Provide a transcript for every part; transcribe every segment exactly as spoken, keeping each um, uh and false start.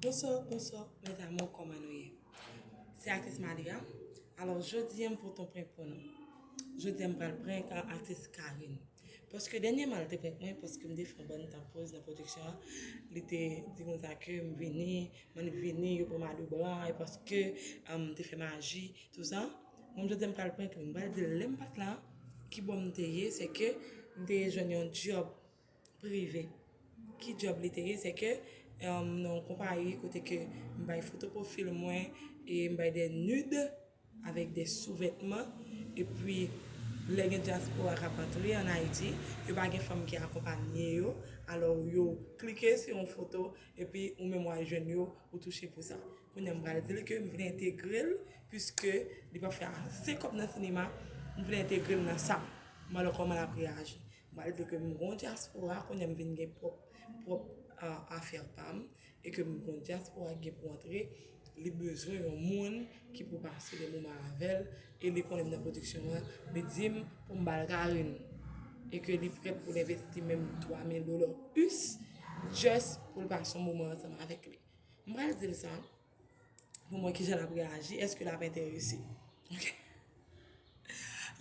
Bonswa, bonswa, mes amours, kòman nou ye? Se aktris Malia. Alò, jodi a, m pote yon prank pou nou. Jodi a, m pral prank, a, aktris Karine. Paske dènyèman, li te prank mwen, paske m te fè yon bann tan poz nan pwodiksyon an. Li te di konsa ke m vini, m annik vini, yo pran m a de bra, e paske, um, m te fè maji, tou sa. Mwen, jodi a, m pral prank li. M pral di l, lè m pa t la, ki bò m te ye, se ke m te jwenn yon djòb prive. Ki djòb li te ye? Se ke, um, nan yon konpayi kote ke m bay foto pwofil mwen e m bay de nude avèk de souvètman. Epi, lè gen dyaspora k ap antre ann Ayiti, yo pa gen fanm ki akonpanye yo. Alò, yo klike sou yon foto, epi ou menm w al jwenn yo, ou touche pou sa. Kounye a, m pral di l ke m vin entegre l, piske li pa fè ase kòb nan sinema, m vin entegre l nan sa. M pral wè kòman l ap reyaji. M pral di l ke m gon dyaspora, kounye a m vin gen pwòp, pwòp, a, afè pa m, e ke m gon dyaspora ki gen pou antre, li bezwen yon moun ki pou pase de moman avè l, e li konnen m nan pwodiksyon an, li di m pou m ba l Karine, e ke li prèt pou l envesti menm twa mil dola us, just pou l pase yon moman ansanm avèk li. M pral di l sa, pou m wè kijan l ap reyaji, èske l ap enterese. Ok.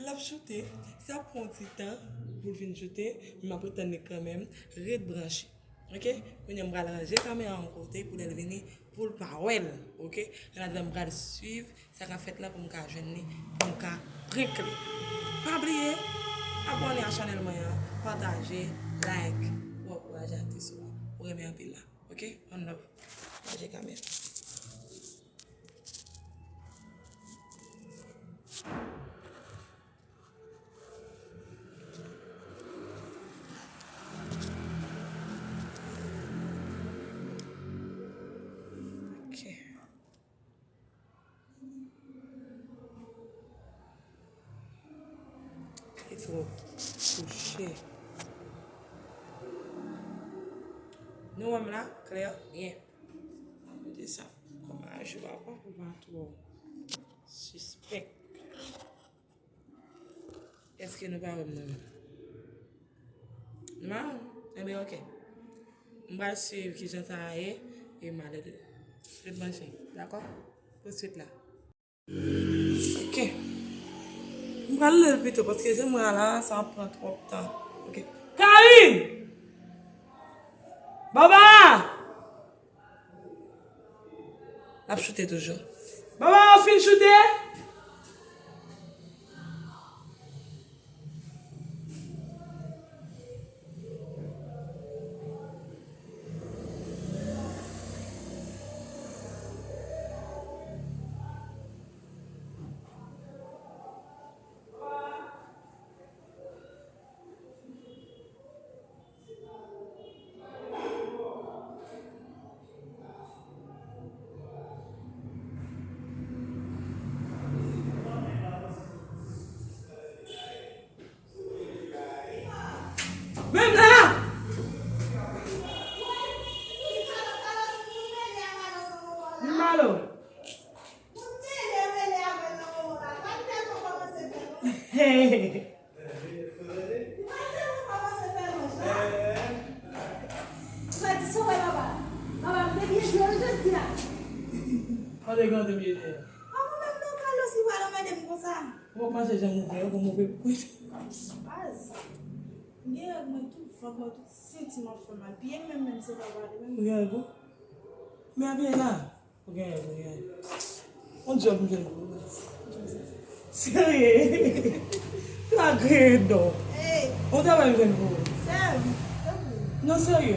L ap choute, sa pran yon ti tan pou l vin choute, men m ap ret tann li kanmenm, ret branche. Ok? Kounye a m pral ranje kamera yon kote pou lè l vini, pou l pa wè l. Ok? Annatandan m pral swiv sa k ap fèt la pou m ka jwenn li, pou m ka prank li. Pa bliye, abòne a chanèl mwen an, pataje, like, pou ankouraje aktris ou a. Ou renmen anpil la. Ok? One love. Ranje kamera. Ok. Li twò kouche. Nou wè m la, klè, byen. Mete sa kòm ajou avan pou l pa twò sispèk. Èske nou pa wè m nan men? Nou pa wè m? Enben, ok. M pral swiv kijan sa a ye, e m ale. Ret branche, dakò? Pou swit la. Ok. M pral lè l pito, paske jan mwen la, sa ap pran twòp tan. Ok. Karine! Baba! L ap choute toujou. Baba, ou fin choute? Menm la! Vin malo. Hey! Ou pa di sa w wè papa. Papa, m te byen jwe w jodi a. Mande grann te byen jwe. Kòman menm non Carlos li pral anmède m konsa? Ou pa panse jan m ouvè yo pou m ouvè pou kont. Baz. M gen règ mwen tout vant mwen, tout senti m ap fè mal. Pye m menm, menm se pa pale menm. Ou gen règ ou? Men abiye la. Ou gen règ, ou gen règ. On djòb m jwenn pou ou, baz. Serye? Sa greye non. Hey. On travay m jwenn pou ou. Sèm, tanpri. Non, serye.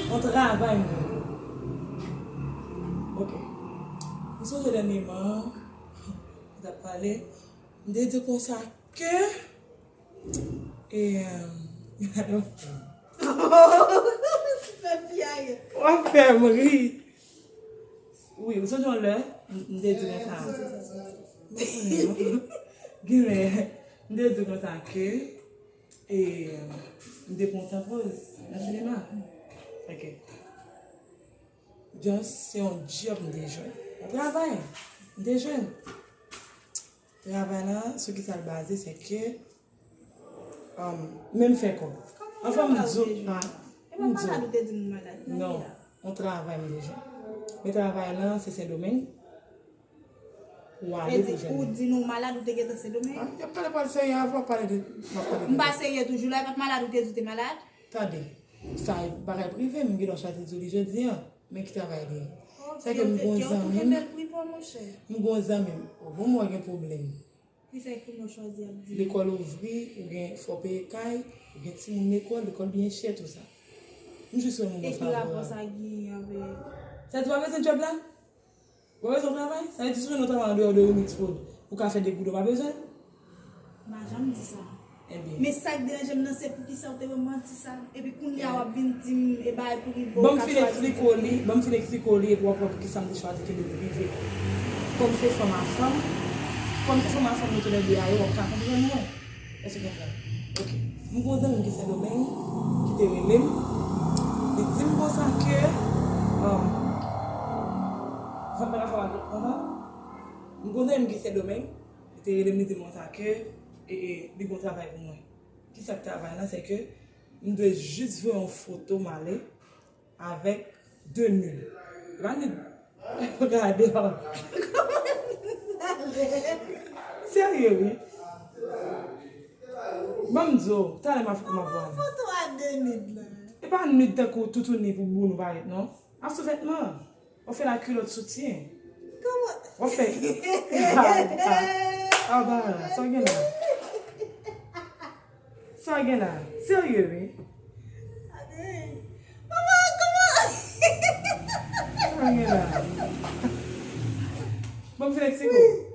On travay m jwenn pou ou. Ok. M sonje dènyèman, m t ap pale, m te di konsa ke, e, w ap fè m ri. Wi, ou sonje yon lè, m, m te di konsa. Genlè, m te di konsa ke, e, m te pran tan poz nan sinema. Ok. Just, se yon djòb m te jwenn. Yon travay m te jwenn. Travay la, sou ki sa l baze, se ke, um, men m fè kòb. Anfen, m di w, ah, m Malad ou te di m malad. Non, on travay m deja. Men travay lan se Sendomeng. Ou ale pou Jènèv. Ou di nou malad ou te gentan Sendomeng? Ah, y ap pale pral serye avan, pale de, m ap pale de. M pa serye toujou la, e pa t malad ou te di w te malad? Tande, sa e bagay prive, m gen dwa chwazi di w li jodi an. Men ki travay li ye? Sa ke m gen yon zanmi m. M gen yon zanmi m. Bon, mwen gen pwoblèm. Ki sa ki nou chwazi ap di? Lekòl ouvri, ou gen fò peye kay, ou gen timoun lekòl, lekòl byen chè, tou sa. M jis wè moun nan favè. E ki rapò sa genyen avèk? Sa di w pa bezwen djòb la? Ou pa bezwen travay? Sa vle di si w jwenn yon travay andeyò de Remix Prod, ou ka fè de goud, ou pa bezwen? M pa janm di sa. Ebyen. Men sa k deranje m nan se poukisa w te wè manti sa. Epi kounye a w ap vin di m e bagay prive w ka chwazi di. Ban m fin eksplike w li, ban m fin eksplike w li epi w ap wè poukisa m te chwazi kenbe l prive. Kòm se fanm a fanm, kòm se fanm a fanm nou toulède a ye, w ap ka konprann mwen. Èske w konprann? Ok. M gen yon zanmi m ki Sendomeng, ki te rele m, li di m konsa ke, um, zanmi la fè m konsa. M gen yon zanmi m ki Sendomeng, li te rele m, li di m konsa ke, e, e, li gen yon travay pou mwen. Ki sa k travay lan, se ke m dwe jis voye yon foto m ale avèk de nud. E pa nud. Gade, o. Serye, wi. Ban m di w, talè m ap fè kòman vwa m. Foto a de nud lan. E pa nud tankou toutouni pou boul ou parèt, non. A souvètman. W ap fè la kilòt soutyen. Kòman? W ap fè. Ah, ah, ah, Barbara, sa w gen la? Sa w gen la? Serye, wi. Amen. Mama, kòman? Sa w gen la? Bon, m fin eksplike w.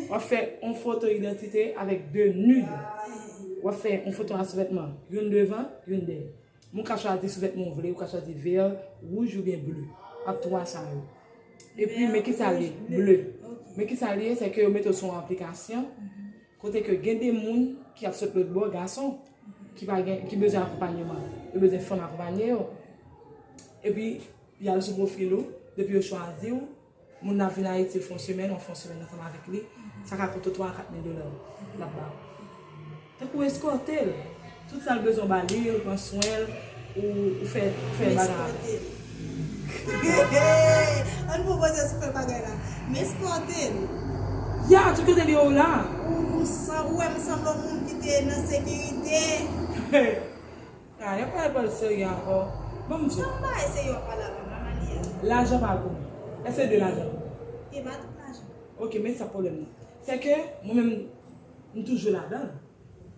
W ap fè yon foto idantite avèk de nud. W ap fè yon foto a souvètman. Youn devan, youn dèyè. Moun ka chwazi souvètman w vle, ou ka chwazi vè, wouj oubyen ble. Ant twa sa yo. Epi, men kisa l ye? Ble. Men kisa l ye, se ke yo mete w sou yon aplikasyon, kote ke gen de moun ki ap sot lòt bò, gason, ki pa gen, ki bezwen akonpanyeman. Yo bezwen fanm akonpanye yo. Epi, y al sou pwofil ou, depi yo chwazi w, moun nan ap vin Ayiti, l fè yon semèn, w ap fè yon semèn ansanm avèk li, sa ka koute w twa a kat mil dola l ap ba w. Tankou eskòte l. Tout sa l bezwen w ba li, ou pran swen l, ou, ou fè, ou fè bagay avè l. Ann pran pozisyon sou fè bagay la. M eskòte l. Ya, tout kote li ye w la. Ou, ou san, ou wè m sanble yon moun ki te nan sekirite. Ah, y ap pale pale serye ankò. Ban m di w. Sa w pa eseye w ap pale avè m la, Malia? Lajan pa gou. Èske de lajan gou? E pa tout lajan. Ok, men sa pwoblèm nan. Se ke mwen menm, m toujou ladan l.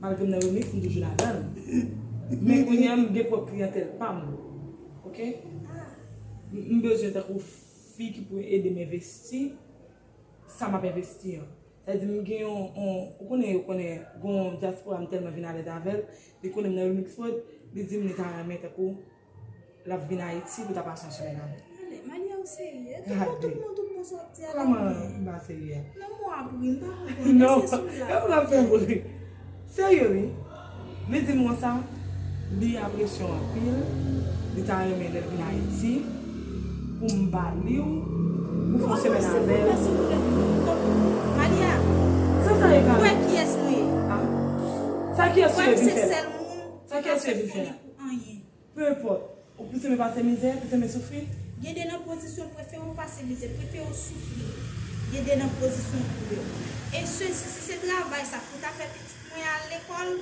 Malgre m nan remix, m toujou ladan l. Men kounye a, m gen pwòp kliyantèl pa m. Ok? Ah. M, m bezwen tankou fi ki pou ede m envesti sa m ap envesti an. Sa di m gen yon, yon, ou konnen, yo konnen, gon dyaspora m tèlman vin alèz avè l, li konnen m nan Remix Prod, li di m li ta renmen tankou l ap vin Ayiti pou ta pase yon semèn avè m. Ale, Malia ou serye? Tankou tout moun, tout moun sa w ap di a la. Kòman m pa serye? Nan mwen ap ri, m pa konprann. Non, èske sou la e pou l ap fè m ri. Serye, wi. Li di m konsa, li apresye w anpil, li ta renmen lè l vin Ayiti, pou m ba li w, pou fè yon semèn avè l. Malia, sa sa ye, Karen? Ou wè kiyès mwen ye? Ah. Sa kiyès ou ye vin fè la? Sa kiyès ou ye vin fè la? Pou anyen. Peu importe. Ou plis renmen pase mizè, plis renmen soufri? Gen de nan pozisyon prefere w pase mizè, prefere w soufri. Gen de nan pozisyon prefere. E se, si, si se travay sa, pou ta fè pitit mwen al lekòl,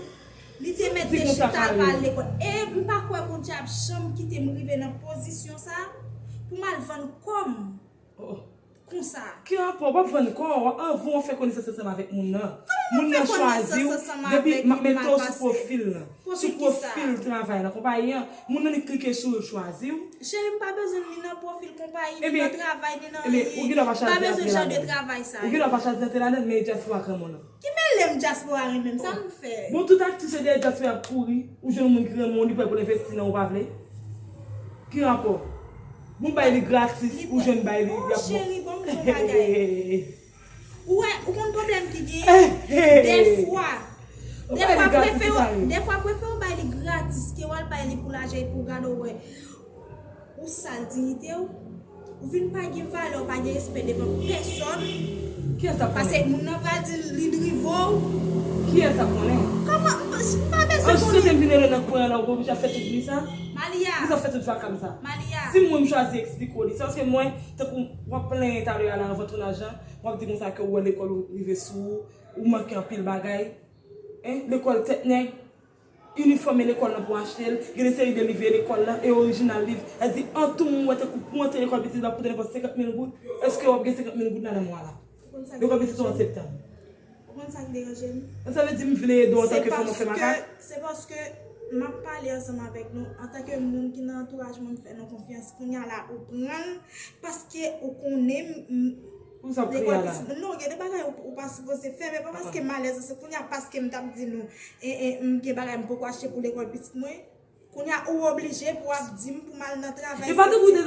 li te mèt te chita al pa al lekòl. E m pa kwè Bondye ap janm kite m rive nan pozisyon sa, pou m al vann kò m. Oh. Konsa. Ki rapò? W ap vann kò w, anvan w fè konesans ansanm avèk moun nan. Moun nan chwazi w, depi m ap mete w sou pwofil lan. Sou pwofil travay nan konpayi an, moun nan li klike sou l chwazi w. Cheri, m pa bezwen ni nan pwofil konpayi, ni nan travay, ni nan anyen. M pa bezwen jan de travay sa yo. Ou gen dwa pa chwazi antre ladan l, men e dyaspora k renmen w lan. Ki mele m dyaspora renmen m, sa m fè? Bon, tout atis se dèyè dyaspora y ap kouri, ou jwenn yon moun ki renmen w, li prè pou l envesti nan ou pa vle. Ki rapò? Moun bay li gratis, ou jwenn bay li, y ap bon. Cheri, bon, m di yon bagay. Ou wè, ou konn pwoblèm ki genyen? Dèfwa, dèfwa prefere, dèfwa prefere w bay li gratis ke w al bay li pou lajan epi w gade w wè ou sal diyite w. Ou vin pa gen valè, ou pa gen respè devan pèsòn. Kiyès ap konnen? Paske moun nan pral di li drive w. Kiyès ap konnen? Kòman? M pa bezwen konnen. An, si se te m vin rele nan kwen an la, ou pa oblije ap fè tout bri sa. Malia. Pou sa fè tout vakam sa. Malia. Si mwen m chwazi eksplike w li, se paske mwen, tankou w ap plenyen talè a la anvan tounaj lan, w ap di konsa ke w wè lekòl ou rive sou ou, ou manke anpil bagay. Hein? Lekòl tèt nèg, inifòm e lekòl lan pou achte l, gen de seri de liv e lekòl lan, e orijinal liv. Sa di, an tou moun wè tankou pou antre lekòl pitit la, pou te nenpòt senkant mil goud. Èske w ap gen senkant mil goud nan nan mwa la? Lekòl pitit ou an septanm. Ou konn sa k deranje m? Sa vle di m vle ede w antanke fanm, w fè makak? Se paske m ap pale ansanm avèk nou, antanke moun ki nan antouraj mwen, m fè nou konfyans. Kounye a la, ou pran l paske ou konnen m, m, lekòl pitit mwen. Non, gen de bagay ou, ou pa sipoze fè, men pa paske m alèz, se kounye a paske m t ap di nou, e, e, m gen bagay m poko achte pou lekòl pitit mwen. Kounye a ou oblije pou w ap di m pou m al nan travay, pou m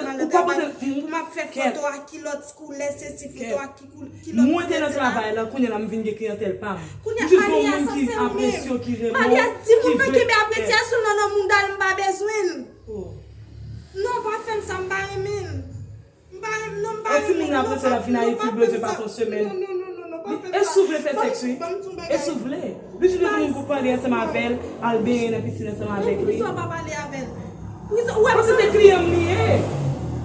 al nan travay, pou m ap fè foto ak kilòt koulè, sesi, foto ak ki koul-, kilòt koulè sela. Mwen te nan travay la, kounye a la m vin gen kliyantèl pa m. Kounye a, Malia, sa se ou menm. Malia, di moun nan kenbe apresyasyon nan nan mouda l, m pa bezwen l. Non, pa fè m sa, m pa renmen l. M pa renmen, non, m pa renmen l, non, pa fè m sa. E si moun nan apresye l ap vin Ayiti, bezwen pase yon semèn. Non, non, non, non, non, pa fè m sa. E si w vle fè sèks, wi. E si w vle. Li jwenn yon moun pou pale ansanm avè l, al benyen nan pisin ansanm avèk li. Poukisa w pa pale avè l? Poukisa w wè m... Paske se kliyan m li ye.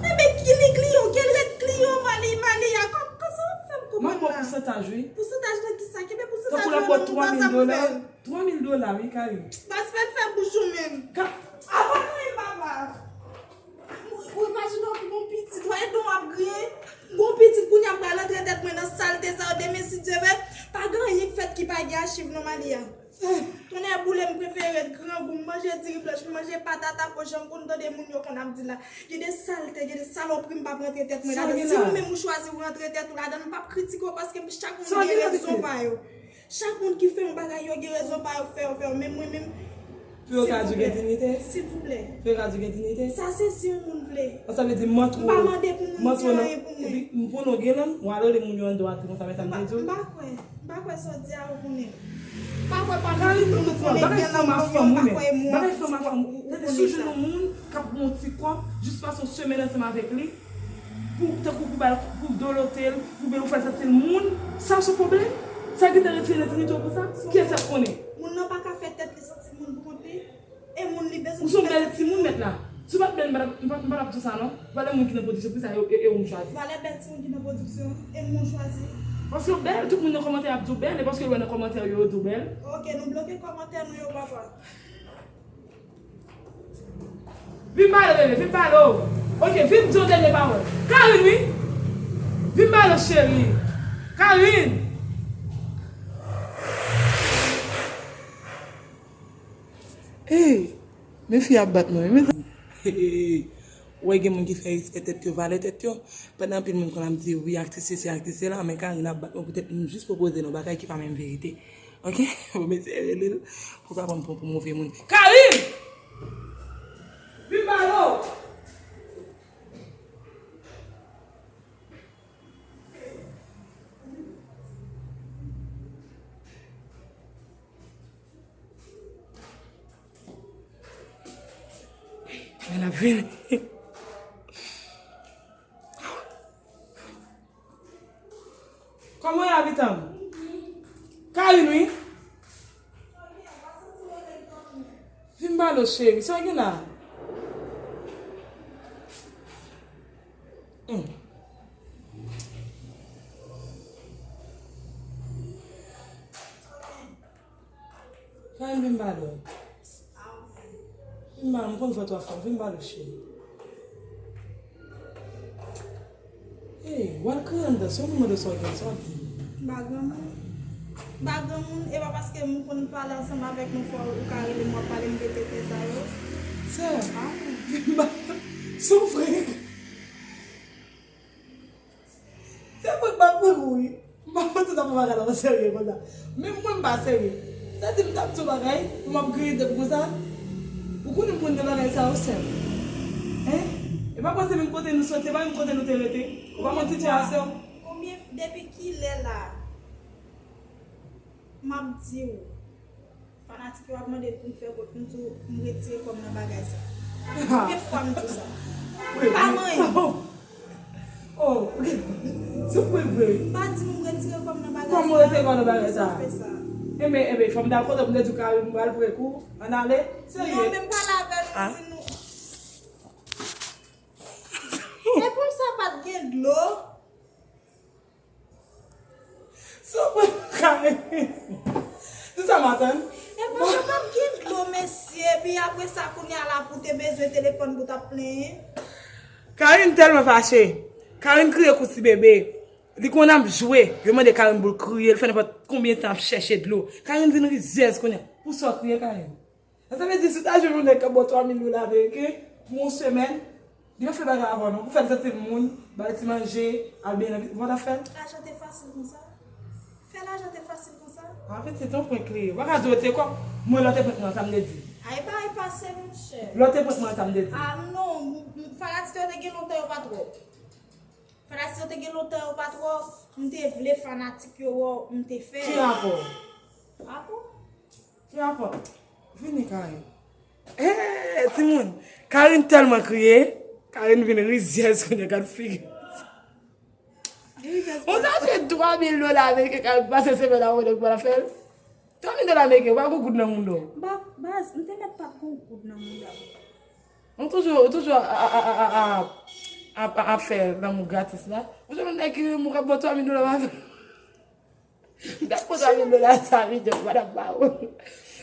Enben, ki li kliyan w? Ke l ret kliyan w, Mali, Malia. Kòm, kòman w ap fè m konprann la? M ap ba w pousantaj, wi. Pousantaj nan kisa? Kenbe pousantaj nan nan mouda sa pou fè l. Twa mil dola, wi, Karim. Baz, fè l fè bouch ou menm. Ka- Apa mwen, papa? Ou imajine w gon pitit, wè, ede w ap griyen. Gon pitit kounye a m pral antre tèt mwen nan salte sa yo demen, si Dye vle. Pa gen anyen k fèt ki pa gen achiv non, Malia. Tonnè boule, m prefere ret grangou, m manje diri blanch, m manje pat ata po, jan m konn tande moun yo konn ap di la. Gen de salte, gen de salopri m p ap rantre tèt mwen ladan. Si ou menm ou chwazi ou rantre tèt ou ladan, m p ap kritike w paske chak moun gen rezon pa yo. Chak moun ki fè yon bagay, yo gen rezon pa yo k fè yo fè yo. Men mwen menm, pou yo ka di w gen diyite? Silvouplè. Pou yo ka di w gen diyite? Sa se si yon moun vle. Sa vle di m antre w. M pa mande pou moun di anyen pou mwen. Epi m konnen w gen lang, w al rele moun yo anndan w atè konsa, men sa m te di w. M pa, m pa kwè. M pa kwè sa w di a ou konnen. M pa kwè pa nou tout moun konnen gen lang, men m pa kwè mwen. Bagay fanm a fanm, wi, men bagay fanm a fanm. Ou konnen sa. Tande, si w jwenn yon moun k ap ba w yon ti kòb, jis pase yon semèn ansanm avèk li. Pou, tankou pou ba l, pou do l otel, pou byen ou fè l santi l moun, sa se yon pwoblèm? Sa gentan retire nan diyite w pou sa? Kiyès k ap konnen? Moun nan pa ka fè tèt li santi l moun pou kont li? E moun li bezwen... Ou se yon bèl timoun mèt la. Si w pa t bèl, m pa t ap, m pa, m pa t ap di w sa non. Valè moun ki nan pwodiksyon, poukisa e, e, e ou m chwazi? Valè bèl timoun ki nan pwodiksyon, e moun chwazi. Paske w bèl, tout moun nan kòmantè ap di w bèl, e paske w wè nan kòmantè yo, yo di w bèl. Ok, nou bloke kòmantè nou yo, papa. Vin pale, bebe, vin pale, o. Ok, vin di yon dènye pawòl. Karine, wi. Vin pale, cheri. Karine. Ey, men fi ap bat mwen, wi, men. Ou wè gen moun ki fè respè tèt yo, valè tèt yo. Pandan anpil moun konn ap di, wi, aktris sesi, aktris sela, men Karine ap bat mwen poutèt m jis pwopoze l yon bagay ki pa menm verite. Ok? Bon, mesye rele l pou pa pran m pou, pou move moun. Karine! Vin pale w! Men l ap vini. Kòman w ye, abitan m? Karine, wi. Vin ba lo, cheri. Sa w gen la? Hmm. Kay vin pale w. Vin pale, m konn vwa twa fò, vin pale, cheri. Hey, w al kriye anndan, se w mande sa w gen, sa w ap di. M pa granmoun. M pa granmoun, e pa paske m konn pale ansanm avèk nou fò ou ka rele m, w ap pale m de tenten sa yo. Sè, vin pale, se w frè. Se mwen k pa pran kou, wi. M pa panse sa pou bagay la serye konsa. Menm mwen m pa serye. Sa di m t ap di w bagay pou m ap griyen tèt konsa. Ou konnen m konn de bagay sa yo, sè m. Hein? E pa panse menm kote nou soti, e pa menm kote nou te rete. Ou pa konn sitiyasyon. Konbyen, depi kilè la? M ap di w. Fanatik yo ap mande pou m fè kont, m di w m retire kò m nan bagay sa. Konbyen fwa m di w sa? M pa manyen. Oh, ok. Se vre, vre. M pa di nou m retire kò m nan bagay sa. Kòman w retire kò w nan bagay sa? Sa fè sa. Enben, enben, fò m t al kote w, m te di w Karine m pral pran kou. Ann ale. Serye. Non, men m pale avè l, m di nou. Dlo? Sou pwen kay. Di sa m ap tann. E bon, yo p ap gen dlo, mesye. Epi apre sa, kounye a la, pou te bezwen telefòn pou t ap plenyen. Karine tèlman fache. Karine kriye kou ti bebe. Li konn ap jwe. Yo mande Karine pou l kriye. L fè nenpòt konbyen tan ap chèche dlo. Karine vin rizyèz kounye a. Pou sa w kriye, Karine? Sa vle di, si w ta jwenn yon nèg k ap ba w twa mil dola ameriken pou yon semèn, li pa fè bagay avè w, non. Pou fè l santi l moun, ba l ti manje, al benyen nan, w ap fè l? Lajan te fasil konsa? Fè lajan te fasil konsa? A, pitit, yon prank li ye. W pa ka di w te kòb. Mwen, lè w te prank mwen, sa m te di? Ay, bay pase, monchè. Lè w te prank mwen, sa m te di? A, non, m, m, fanatik yo te gen lontan yo pa twòp. Fanatik yo te gen lontan yo pa twòp. M te vle fanatik yo wè w, m te fè. Ki rapò? Rapò? Ki rapò? Vini, Karine. Hey, timoun! Karine tèlman kriye, Karine vin rizyèz kounye a, gad figi. Ou ta jwenn twa mil dola ameriken, Karine pase semèn a wè nèg pa fè l. Twa mil dola ameriken, ou pa gon goud nan mouda w. Ba, baz, m te mèt pa t gon goud nan mouda m. Ou toujou, ou toujou a, a, a fè lanmou gratis la. Ou jwenn yon nèg ki moun k ap ba w twa mil dola pa fè. M t ap pran twa mil dola sa, videyo, m pa t ap ba ou.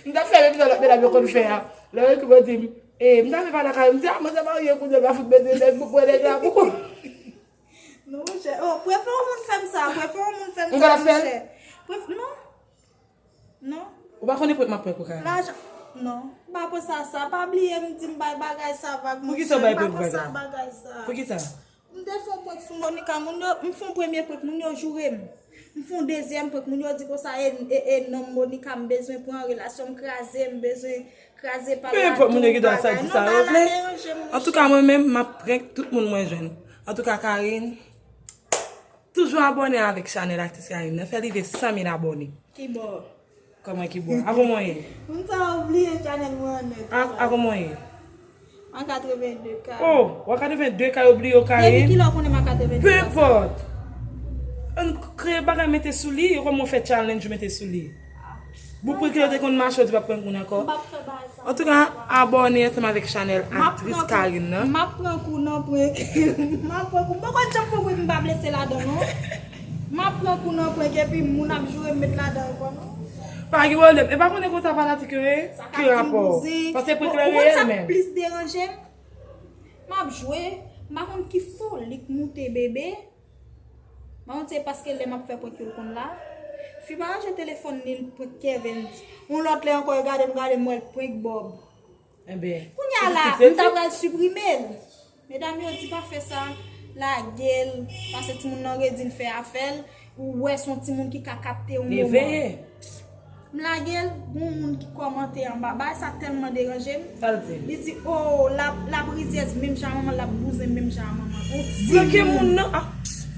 M t ap fè menm jan lòt medam yo konn fè a. Lè yo ekri mwen di m, e, m t ap fè pa lakay, m di, a, mwen se marye kounye a, m pa fout bezwen nèg pou pran nèg la pou. Non, monchè. Oh, prefere yon moun fè m sa, prefere yon moun fè m sa, monchè. Pref-, non. Non. Ou pa konnen prank m ap prank ou, Karine? Lajan, non. M pa pran sa, sa. Pa bliye, m di m bay bagay sa vag, monchè. Poukisa w bay prank vag la? M pa pran sa, bagay sa. Poukisa? M te fè yon prank sou Monica, moun yo, m fè yon premye prank, moun yo joure m. M fè yon dezyèm prank, moun yo di konsa, e, e, e, nonm Monica, m bezwen pran, relasyon m kraze, m bezwen kraze pa. Pe enpòt moun yo gen dwa sa di sa yo vle. Antouka, mwen menm, m ap prank tout moun mwen jwenn. Antouka, Karine, toujou abòne avèk chanèl Aktris Karine nan, fè l rive san mil abòne. Ki bò? Kòman ki bò? A kòman w ye? Moun sa yo bliye chanèl mwen an nèt. A, a kòman w ye? M a katrevenn de K. Oh, w a katrevenn de K, yo bliye w, Karine. Depi kilè w konnen m a katrevenn de K? Pe enpòt. Ann kreye bagay mete sou li, yo kòman w fè challenge mete sou li. Bout prank yo te konn mache, yo di p ap prank moun ankò. M p ap fè bagay sa. Antouka, abòne ansanm avèk chanèl Aktris Karine nan. M ap pran kou nan prank. M ap pran kou. M poko janm fè prank m pa blese ladan, non. M ap pran kou nan prank epi moun ap joure m met ladan ankò, non. Pa gen pwoblèm. E pa konnen konsa fanatik yo ye? Ki rapò? Paske prank lan reyèl menm. Sa k plis deranje m, m ap jwe, m pa konn ki foli k moute bebe. M pa konn se paske lè m ap fè prank yo l konn la. Fi pa ranje telefòn li, l prank Kevin. Yon lòt lè ankò, yo gade m, gade m, wè l prank Bob. Enben, kounye a la, m ta pral siprime l. Medam yo di pa fè sa, lage l, paske timoun nan redi l fè afè l, ou wè se yon timoun ki ka kapte yon moman. M lage l, gon moun ki kòmante anba. Bagay sa tèlman deranje m. Sa l di? Li di, o, l ap, l ap rizyèz menm jan a manman l, l ap bouzen menm jan a manman l. Yon timoun. Bloke moun nan. Ah.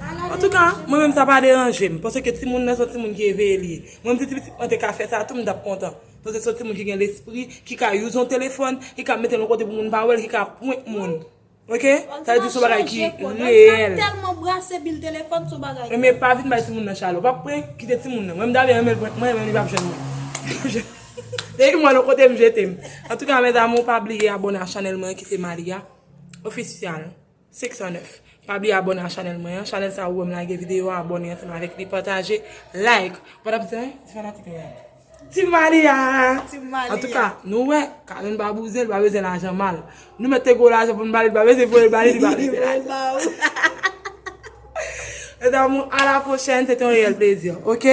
Antouka, mwen menm sa pa deranje m, paske timoun nan se yon timoun ki eveye li ye. Mwen menm si ti pitit mwen te ka fè sa tou, m t ap kontan. Paske se yon timoun ki gen lespri, ki ka use yon telefòn, ki ka mete l yon kote pou moun pa wè l, ki ka prank moun. Ok? Sa vle di se yon bagay ki reyèl. Sa tèlman brase bil telefòn, se yon bagay. Men pa vin bay timoun nan chalè. W p ap prank, kite timoun nan. Mwen m ta vle renmen l prank mwen, men li p ap jwenn mwen. Depi mwen yon kote m jete m. Antouka, mes amours, pa bliye abòne a chanèl mwen ki se Malia Official. Six oh nine. Pa bliye abòne a chanèl mwen an. Chanèl sa ou wè m lage videyo, abòne ansanm avèk li, pataje, like. Pandan m di fanatik mwen an. Team Malia! Team Malia. Antouka, nou wè, Karen pa bouzen, li pa bezwen lajan mal. Nou mete gwo lajan pou n ba li, li pa bezwen voye l ba li, li pa bezwen lajan. Mes amours, à la prochaine, se te yon reyèl plezi, ok?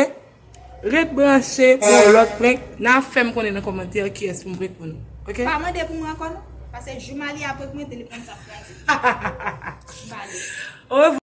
Ret branche pou yon lòt prank. N a fè m konnen nan kòmantè kiyès pou m prank pou nou. Ok? Pa mande pou mwen ankò non. Paske jou Malia prank mwen, telefòn sa ap kraze. Bale. Orevwa.